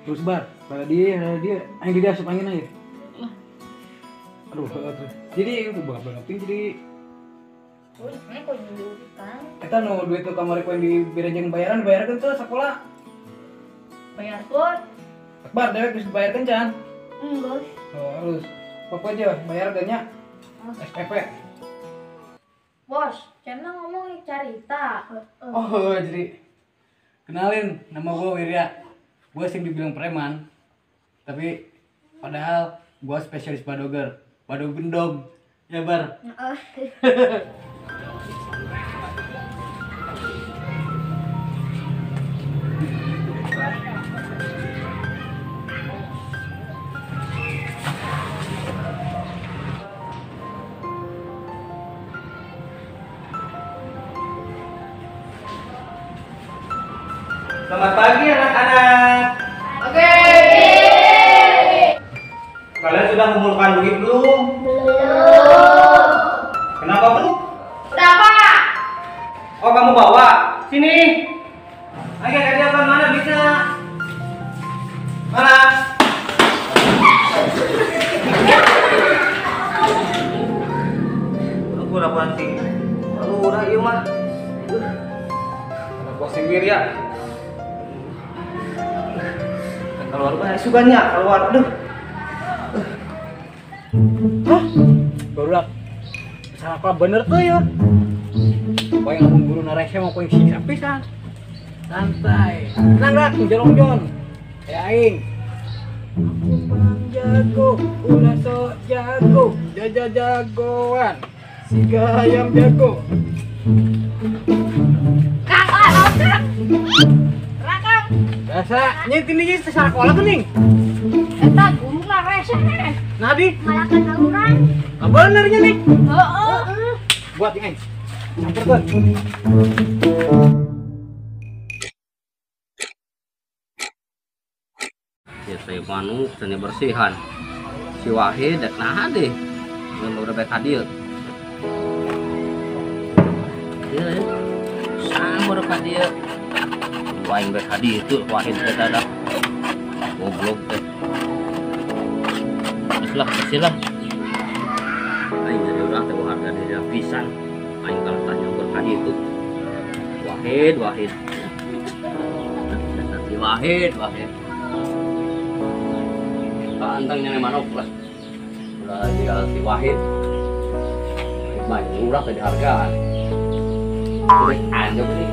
Terus bar, pada dia, aing di dia asup angin aja. Aduh, terus. Jadi itu bakal penting jadi. Terus mana kok jadi utang? Eta nu duit nu kamari ku yang dibere bayaran, dibayarkeun teu sakola. Bayarkeun. Akbar dewek geus dibayarkeun can? Geus. Oh, halus. Pokok aja bayar nya. SPP. Bos, cenah ngomong carita. Oh, jadi kenalin nama gua Wirya. Gua sering dibilang preman. Tapi padahal gua spesialis badoger, badog gendog. Ya, Bar. Heeh. Selamat pagi anak-anak. Oke. Kalian sudah mengumpulkan duit belum? Belum. Kenapa belum? Udah, Pak. Oh, kamu bawa. Sini. Ayo, tadi apa mana bisa? Mana? Aku rapuan sih. Lurah ieu mah. Anak gua si Wirya. Keluar banyak sugannya keluar, aduh. Hah? Barudak. Salah bener tuh ya. Poe ngomong guru narese mau poe siksa pisan. Santai. Tenang dak, jelong jon. Ya aing. Aku pang jago, ulah sok jago, jaja jagoan. Siga ayam jago. Kang, ah, Kang. Kang. Biasa, nyetin ini sekolah tuh ning. Eta guru mah rese. Nadi? Malah kena urang. Ah benernya nih. Heeh. Buat nih, samperkeun. Ya saya manuk seni bersihan. Si Wahid dek naha deh. Mun udah baik hadir. Ieu sama udah hadir. Aing rek hadi itu Wahid teh ada. Goblok teh. Geus lah, bersih lah. Aing jadi urang teh harga diri pisan. Aing kalau tanya keur hadi itu. Wahid, Wahid. Si Wahid, Wahid. Antang nyane manuk lah. Ulah jiga si Wahid. Mah urang teh dihargaan. Terus anjing nih.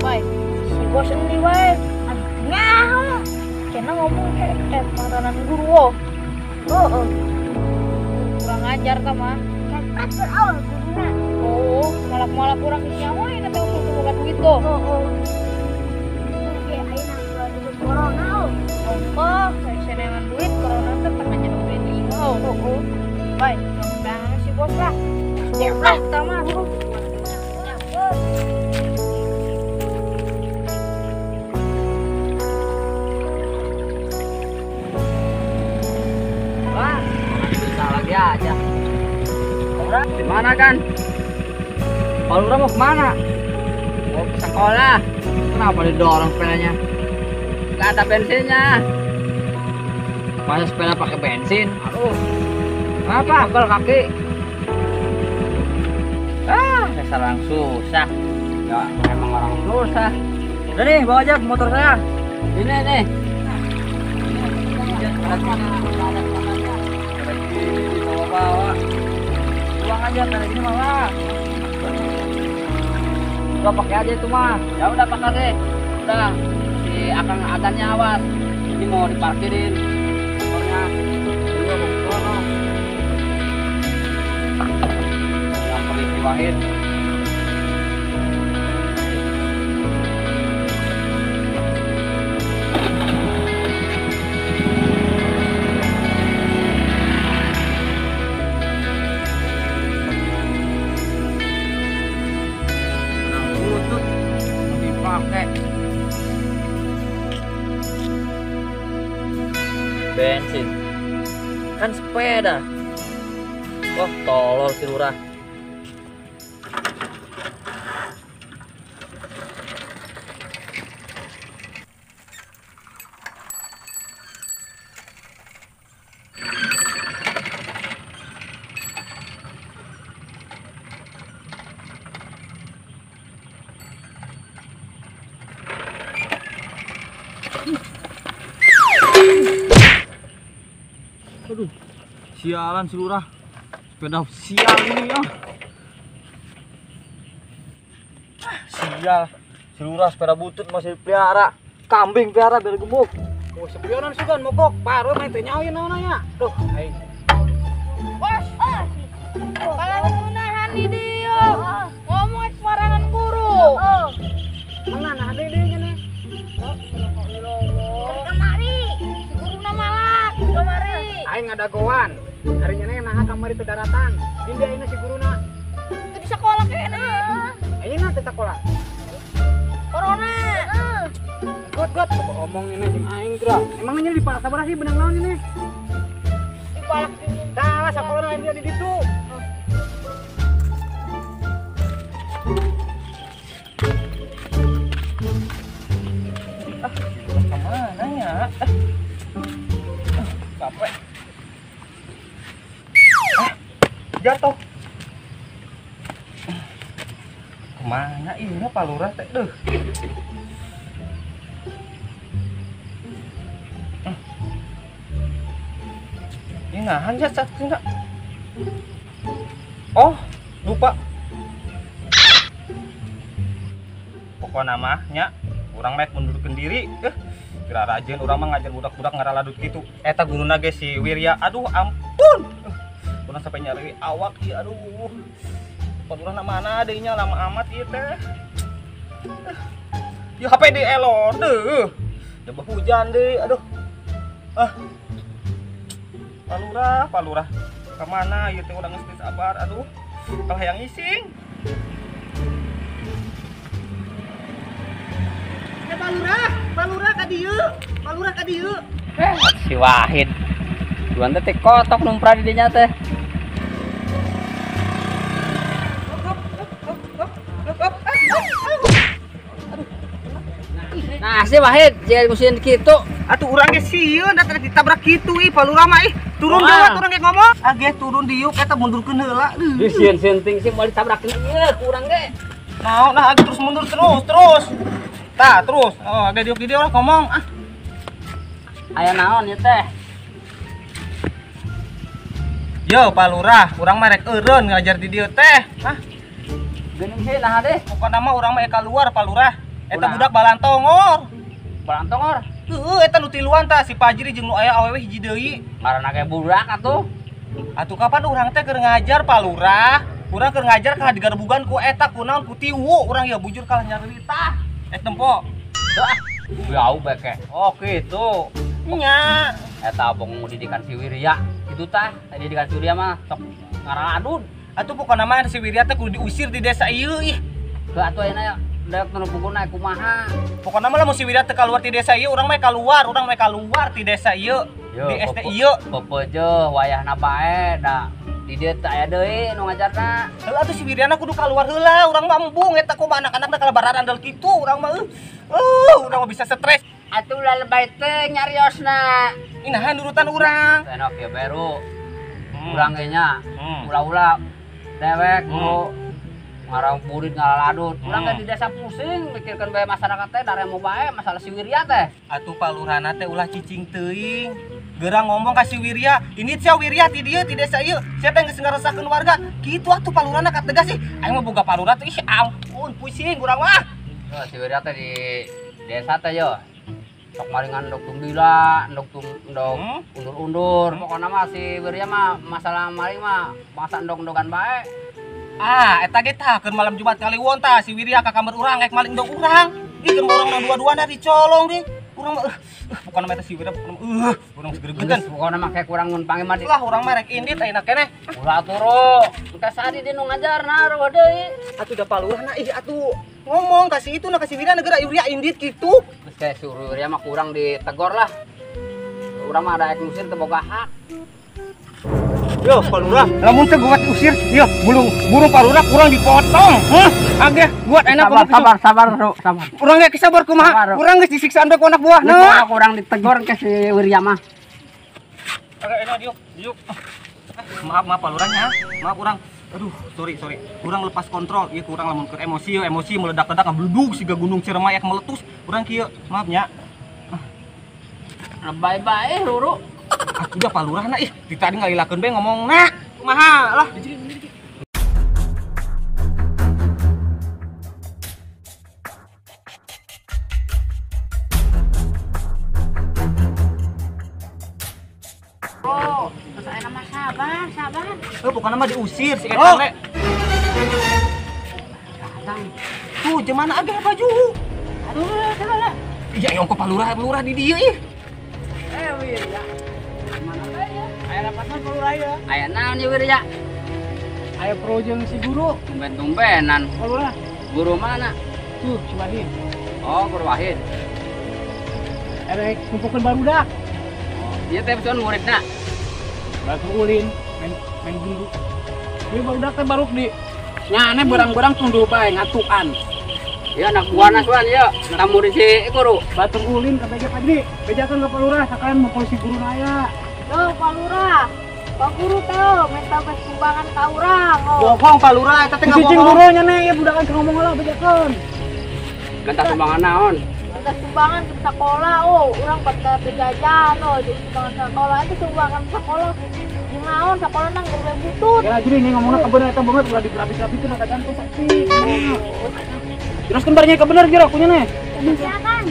Baik, si bos ini wae. Nyaho. Cenah ngomong mantanan guru. Oh. Kurang ajar ta mah. Kan awal guruna. Oh, malah-malah kurang nyaho ini teh usul boga duit tuh. Oh. Oke, ayeuna duit corona. Oh, saya duit corona teh pernah jadi duit lima. Oh. Baik, mudah-mudahan si bos lah. Ya lah, ta mah. Aja. Orang di mana kan? Kalau orang mau kemana? Mau ke sekolah. Kenapa didorong sepedanya? Gak ada bensinnya. Masa sepeda pakai bensin? Aduh. Kenapa? Pegel kaki. Ah, dasar orang susah. Ya, emang orang susah. Udah nih, bawa aja motor saya. Ini nih. Bawa uang aja dari sini malah. Udah pakai aja itu mah. Ya udah pakai deh. Udah si akang adannya awas. Ini mau diparkirin motornya. Ini mau ke sono. Samperin si Wahid. Kan sepeda. Wah, tolol si lurah. Aduh, sialan si lurah. Sepeda sial ini ya. Sial, si lurah sepeda butut masih pelihara. Kambing pelihara biar gemuk. Oh, sepionan sugan mogok, baru main teh nyawa naon nya. Duh, aing. Bos, kalau nahan di dieu, ngomong sembarangan guru. Mana nahan di dieu nya? Kemari, si guruna malak, kemari. Aing ngadagoan. Hari nya naha kamari teu daratang. Dindi ayeuna si guruna. Teu di sekolah kene. Ayeuna teu sakola. Corona. Got got omong ini jeung aing geura. Emang nya di palak sabaraha sih benang naon ini? Di palak ini. Tah, sakola lain dia di ditu. Ah, kemana ya? Capek. Jatuh. Kemana ini Pak Lurah teh? Duh. Ini nahan ya satu enggak? Oh, lupa. Pokokna mah nya urang mah mundurkeun diri. Kira rajin urang mah ngajar budak-budak ngaraladut kitu. Eta guruna ge si Wirya. Aduh, ampun. Urang sampai nyari awak ieu aduh. Pak lurah mana deui nya lama amat ieu teh. Ieu HP di elor deuh. Debah hujan deui aduh. Ah. Pak lurah, Pak lurah. Ka mana ieu teh urang geus teu sabar aduh. Kalah hayang ising. Pak lurah, Pak lurah ka dieu. Pak lurah ka dieu. Si Wahid. Duan teh kotok numpra di dinya teh. Nah, si Wahid jika ngusin kitu. Atuh urang ge sieun da ditabrak kitu ih Pak Lurah mah ih. Turun deui urang ge ngomong. Ah ge turun diuk eta mundurkeun heula. Di sieun-sieun ting sih moal ditabrakeun ieu ku urang ge. Naon nah age terus mundur terus terus. Tah terus. Oh, age diuk di dieu urang ngomong ah. Aya naon ieu teh? Yo Pak Lurah, urang mah rek eureun ngajar di dieu teh. Hah? Geuning sih naha deh. Pokona mah urang mah keluar Pak Lurah. Eta budak balantongor. Balantongor? Heeh, eta nu tiluan tah si Pajri jeung nu aya awewe hiji deui. Ngaranna ge budak atuh. Atuh kapan urang teh keur ngajar Pak Lurah? Urang keur ngajar kalah digarbugan ku eta kunaon ku tiwu urang ya bujur kalah nyarita. Tempo. Teu ah. Jauh beke. Oh kitu. Nya. Eta abong didikan si Wirya. Kitu tah, didikan si Wirya mah sok ngaraladun. Atuh pokona mah si Wirya teh kudu diusir di desa ieu ih. Heuh atuh ayeuna ya. Dek nu pukuna kumaha. Pokona mah lamun si Wirya teh kaluar ti desa ieu urang mah kaluar, urang mah kaluar ti desa ieu. Di SD ieu. Pepeje wayahna bae da. Di dieu teh aya deui nu ngajarna. Heuh atuh si Wiryana kudu kaluar heula, urang mah embung eta kumaha anak-anakna kalabaran andal kitu urang mah urang mah bisa stres. Atuh ulah lebay teh nyariosna. Inahan nurutan urang. Enak ya baru. Urang ge nya. Ulah-ulah dewek nu ngarang burit ngalaladut. Urang ge di desa pusing mikirkeun bae masyarakat teh daremo bae masalah si Wirya teh. Atuh Pak Lurahna teh ulah cicing teuing. Geura ngomong ka si Wirya, ini sia Wirya ti dieu ti desa ieu. Sia teh geus ngaresahkeun warga. Kitu atuh Pak Lurahna kategas sih. Aing mah boga Pak Lurah teh ih ampun pusing urang mah. Yo si Wirya teh di desa teh yo. Sok maringan ndog tumbila, ndog undur-undur. Pokona mah si Wirya mah masalah maling mah bangsa ndog-ndogan bae. Ah, eta ge tah keur malam Jumat kaliwon tah si Wirya ka kamar urang rek maling ndog urang. Ih keur urang mah dua-duana dicolong deh. Urang mah pokona mah eta si Wirya pokona urang segregetan. Pokona mah kayak kurang mun panggil mah. Lah urang mah rek indit ayeuna keneh. Ulah atuh. Engke sadi di nu ngajarna eueuh deui. Atuh da Pak Lurah na ih atuh ngomong kasih itu na kasih Wirya negara Wirya indit kitu. Geus kayak si Wirya mah kurang ditegor lah. Urang mah ada ngusir teu boga hak. Yo, Pak Lurah, lamun teh gua diusir, yo burung Pak Lurah kurang dipotong. Hah? Ageh, buat enak sabar sabar sabar. Urang ge sabar kumaha? Urang geus disiksaan bae ku anak buahna. Kurang ditegor ke si Wirya mah. Agak enak diuk, diuk. Maaf maaf Pak Lurahnya, maaf urang. Aduh, sorry. Kurang lepas kontrol, ieu kurang lamun keur emosi, emosi meledak-ledak ngabludug siga gunung Ciremai meletus. Urang kieu, maaf nya. Bye-bye Ruru. Atuh da Pak Lurahna ih, di tadi ngalilakeun bae ngomongna. Kumaha lah. Oh, terus aya mah sabar, sabar. Heuh, pokona mah diusir si eta le. Datang. Tuh, jeung mana ageh baju? Aduh, salah. Iya, ongko Pak Lurah, Lurah di dieu ih. Wirya. Mana bae ya? Aya rapatna Pak Lurah ya. Aya naon ieu Wirya? Aya pro jeung si guru. Tumben-tumbenan. Pak Lurah. Guru mana? Tuh, si Wahid. Oh, guru Wahid. Erek ngumpulkeun barudak. Oh, ieu teh betul muridna. Batu ulin, main gundu. Ieu barudak teh baruk di nya aneh berang-berang tunduh bae ngatukan. Ya anak buahna suan ya, tamu di si guru. Batu ulin ka beja padi. Bejakeun ka Pak Lurah sakalian mau polisi guru aya. Tuh Pak Lurah. Pak Guru teh minta sumbangan ka urang. Bohong Pak Lurah eta teh ngabohong. Cicing gurunya nih, ieu budakan keur ngomong heula bejakeun. Minta sumbangan naon? Minta sumbangan ke sekolah, oh, urang pada jajan, oh, jadi sumbangan sekolah itu sumbangan sekolah. Naon sekolah nang guru butut. Ya jadi ini ngomongna kebener eta banget ulah dipelapis-lapiskeun eta jantung sakti. Terus kembarnya kebener jero kunya nih. Silakan.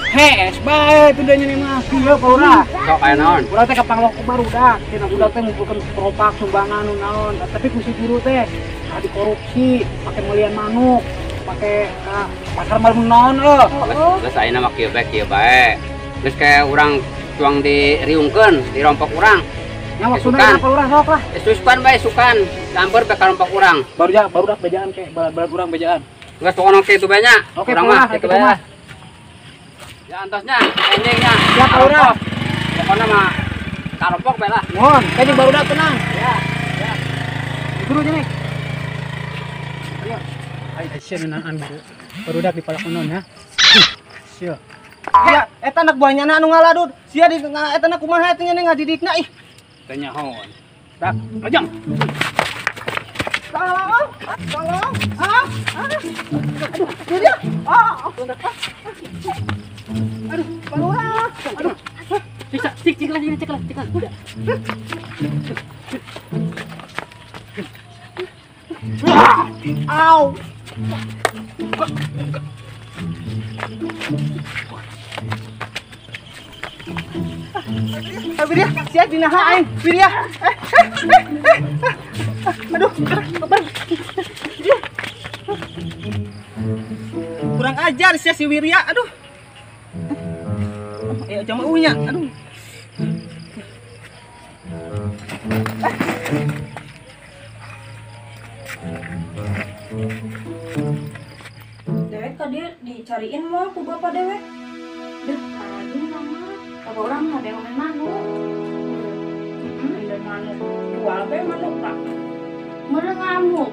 Hes, bae pindahnya nih mah. Kieu Pak Lurah. Sok aya naon? Urang teh kapanglok ku barudak, cenah budak teh ngumpulkeun keropak sumbangan nu naon. Tapi ku si guru teh dikorupsi, pake melian manuk, pake ka pasar malam naon eueuh. Geus ayeuna mah kieu bae kieu bae. Geus kaya urang tuang diriungkeun, dirompok urang. Nya maksudna Pak Lurah sok lah. Susukan bae sukan, campur bae karompok urang. Barudak bejaan ke, balad urang bejaan. Geus pokona kitu bae nya. Oke, urang mah kitu bae. Ya antosnya, endingnya. Siap Pak Lurah. Pokona mah karompok bae lah. Mohon, kayaknya barudak tenang. Ya, ya. Guru nih. Ayo. Ayo sia nunaan guru. Barudak dipalakonon ya. Sia. Ya, eta anak buahnya anu ngaladud. Sia di eta na kumaha eta nya ngadidikna ih. Teu nyahoan. Dak, lajang. Tolong, tolong. Ah, aduh, dia. Ah, aduh, Pak Lurah. Aduh. Siksa, cik cik lagi, cek lah, cek lah. Udah. Au. Wirya, sia dinaha aing. Wirya. Aduh, kabar. Kurang ajar sia si Wirya, aduh. Ya jam unya, aduh. Dewek tadi dicariin mau ku bapak dewek. Duh, tadi mama. Bapak orang mau ada yang main manuk. Ada manuk. Jual bae manuk tak? Mere ngamuk.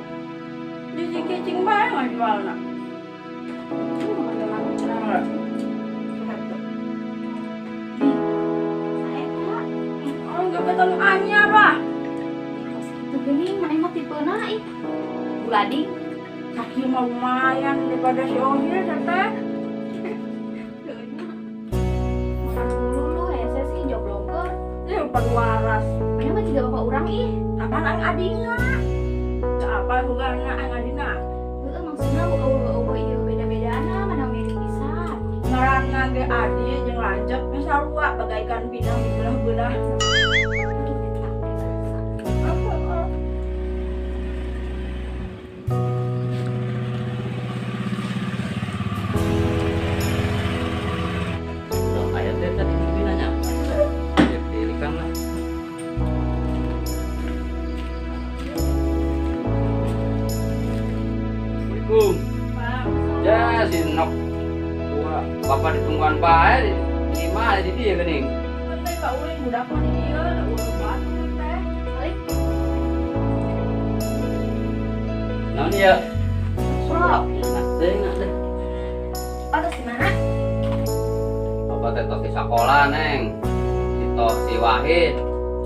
Dicicing bae mah jualna. Ada manuk cerah. Oh, enggak betul anyar lah. Kos kitu geuning maneh mah tipena ih. Bulading. Kaki mah lumayan daripada si Ohil teh. Dulu hese sih joblogger. Ieu waras. Maneh mah jiga bapak urang ih. Kapan ang adina? Teu apa hubunganna ang adina? Heueuh maksudna eueuh ieu beda-bedaana mana mirip pisan. Ngaranna ge adi jeung lanceuk geus sarua bagaikan pinang dibelah-belah. Ya si nok bapak ditungguan bae di mana di dieu geuning. Teh ka ulin budak mah di dieu da ulun batu teh. Paling Naon ieu? Sok. Teuing atuh. Pak tos di mana? Bapak teh tos di sakola, Neng. Si tos si Wahid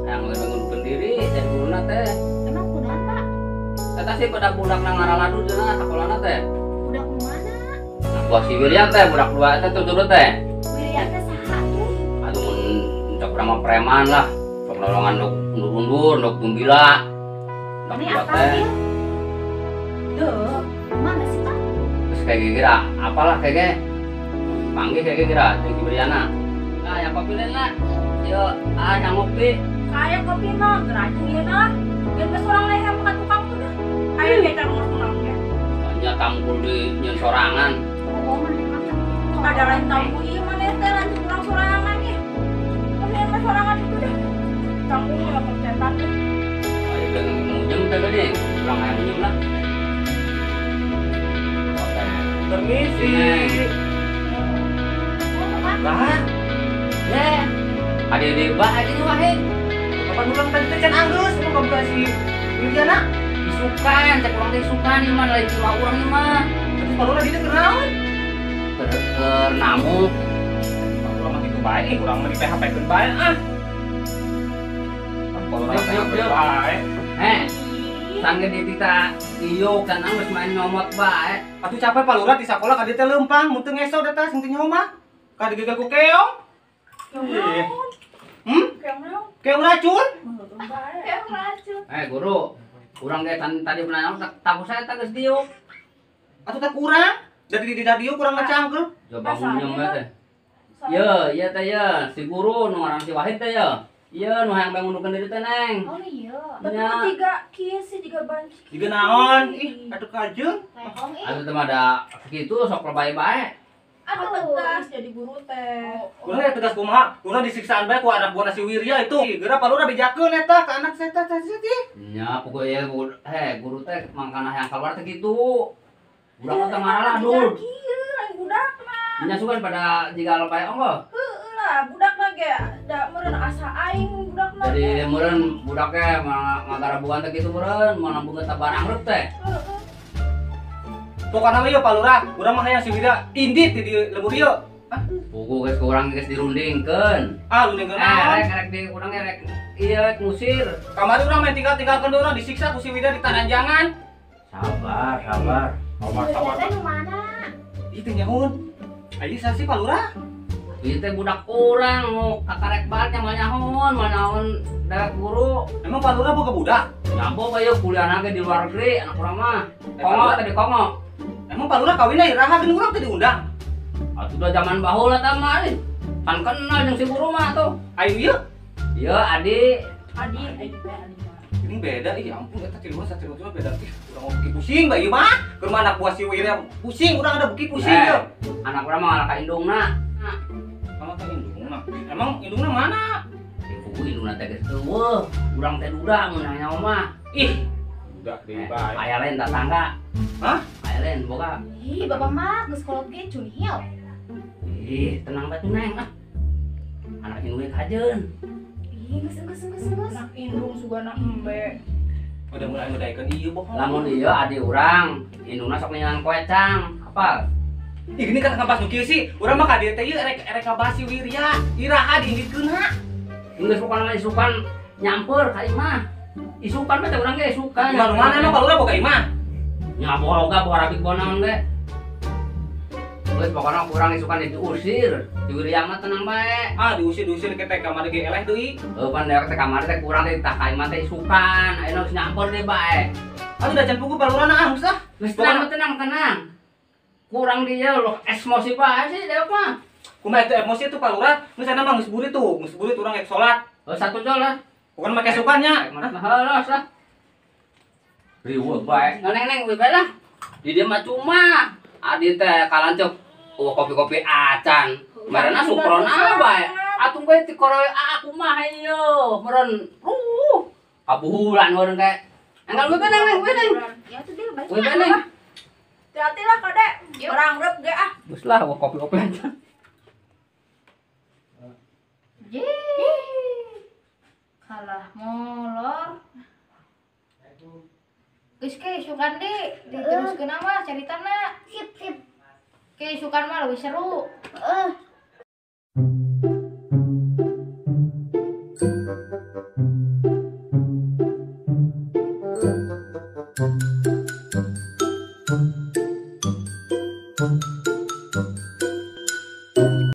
yang leuwih ngundurkeun diri jadi guruna teh. Emang kunaon, Pak? Eta sih pada budak na ngaraladud cenah sakolana teh. Budak nu mana? Nah, buah si Wirya teh budak dua teh tutur teh. Wirya teh saha tuh? Aduh mun cok urang mah preman lah. Sok nolongan nduk undur-undur, nduk gumbila. Nduk Ini dua apa teh. dia? Duh, mana sih, Pak? Terus kayak kira apalah kayaknya. Panggil kayak kira jeung si Wiryana. Nah, yang kopi lain lah. Yo, ah yang ngopi. Kayak kopi mah gerajeng ieu nah. Geus geus urang leher ka tukang tuh dah. Ayo kita ngurus ya. Nya tanggul di nyeun sorangan. Oh, mana mah? Ada lain tangguh ieu mah teh lanjut urang sorangan ieu. Kopi mah sorangan itu dah. Tangguh mah percetan deh. Ayo dengan munjem teh geuning. Urang aya munjem lah. Oke. Permisi. Lah. Le. Ade deui bae jeung Wahid. Kapan urang tadi teh can anggeus mun kabuka si Wiryana? Isukan, cek urang teh isukan ieu mah lain cuma urang ieu mah. Terus Pak Lurah di dieu keur naon? Keur namu. Pak Lurah mah kitu bae, urang mah di PHP-keun bae ah. Pak Lurah Yuk, yuk, PHP yuk. bae. Eh, sangge di tita iuk kan geus main nyomot bae. Atuh capek Pak Lurah di sakola ka dieu teh leumpang, mun teu ngeso da teh sing teu nyaho mah. Ka digegal ku keong. Keong. Hmm? Keong naon? Keong racun? Keong racun. Eh, guru, urang ge tadi pernah tahu saya teh geus diuk. Atuh teh kurang. Dari di diuk kurang ngecangkel. Coba munjem bae teh. Ye, ieu teh ye, si guru nu ngaran si Wahid teh ye. Ieu nu hayang bae ngundurkeun diri teh, Neng. Oh iya. Tapi Nya. kok jiga kieu sih jiga banci. Jiga naon? Ih, atuh kajeun. Rehong ih. Atuh teh mah da kitu sok lebay bae. Aduh, tegas jadi guru teh. Urang ya tegas kumaha? Urang disiksaan bae ku anak buahna si Wirya itu. Geura Pak Lurah bejakeun eta ka anak saya teh teh. Nya pokoknya guru, heh guru teh mangkana hayang keluar teh kitu. Budak teh ngaraladul. Kieu lain budakna. Nya sugan pada jiga lebay onggoh. Heueuh lah, budakna ge da meureun asa aing budakna. Jadi meureun budaknya ngagarabuan teh kitu meureun, moal nambung eta barang reup teh. Heeh. Pokokna mah ieu Pak Lurah, urang mah hayang si Wirya indit di lembur ieu. Pugu geus ku urang geus dirundingkeun. Ah, rundingkeun Eh, naon? rek rek di urang ge rek ieu rek ngusir. Kamari urang main tinggal-tinggalkeun urang disiksa ku si Wirya di taranjangan. Sabar, sabar. Sabar, Wirya sabar. teh nu mana? Ih, teu nyahoun. Ayo sih Pak Lurah. Ieu teh budak urang nu kakarek banget moal nyahoun, moal nyahoun dewek guru. Emang Pak Lurah boga budak? Nyambo ka ieu kuliahna ge di luar negeri anak urang mah. Kongo teh di Kongo. Emang Pak Lurah kawinna iraha geuning urang teh diundang? Atuh da zaman baheula tah mah euy. Pan kenal jeung si guru mah tuh. Ayo ieu. Ieu adi. Adi, adi teh adi mah. Ini beda ih, ampun eta tilu satu tilu beda ih. Urang mau beuki pusing bae ieu mah. Keur mah anak buah si Wirya pusing, urang ada beuki pusing Eh, ieu. Anak urang mah ngalah ka indungna. Kamu teh indungna. Emang indungna mana? Ibu indungna teh geus eueuh. Urang teh duda mun nanya mah. Ih, Budak deui Eh, bae. aya lain tetangga. Hah? Aya lain boga. Ih, bapak mah geus kolot ge cunhil. Ih, tenang bae tuh Neng ah. Anak indungna kajeun. Ih, geus geus geus geus. Anak indung sugana embe. Udah mulai ngedaikeun ieu bohong. Lamun ieu adi urang, indungna sok nyian koecang, apal? Ih, gini kan ngebahas nu kieu sih. Urang mah ka dieu teh ieu rek rek ngabahas si Wirya. Iraha diinditkeunna. Geus pokona mah isukan nyamper ka imah. Isukan mah teh urang ge isukan. Imah nu mana emang Pak Lurah boga imah? Nya boga boga rapik bonaon ge. Geus pokona urang isukan diusir. Si Wirya mah tenang bae. Ah, diusir-diusir ke teh kamari ge eleh deui. Heuh pan dewek teh kamari teh kurang teh tah ka imah teh isukan. Ayeuna geus nyamper deui bae. Aduh da can pugu Pak Lurah ah, geus ah. Geus tenang tenang tenang. Kurang dia loh emosi bae sih dewek mah. Kumaha itu emosi tuh Pak Lurah, geus ana mah geus burit tuh, geus burit urang rek salat. Oh satu jol lah. Bukan make sukannya. Heuh lah. Riweuh bae. Neng neng we bae lah. Di dieu mah cuma adi teh kalancep eueuh kopi-kopi acan. Marana suprona bae. Atuh bae ti koroy aku mah ieu. Meureun kabuhulan meureun kae. Enggal we bae neng neng we neng. Ya tuh dia balik. We bae neng. Hati-hati lah kadek. Orang rep ge ah. Geus lah eueuh kopi-kopi acan. Yeay. Kalah molor. Geus ke isukan deui, diteruskeun mah caritana. Sip, sip. Ke isukan mah leuwih seru. Heeh.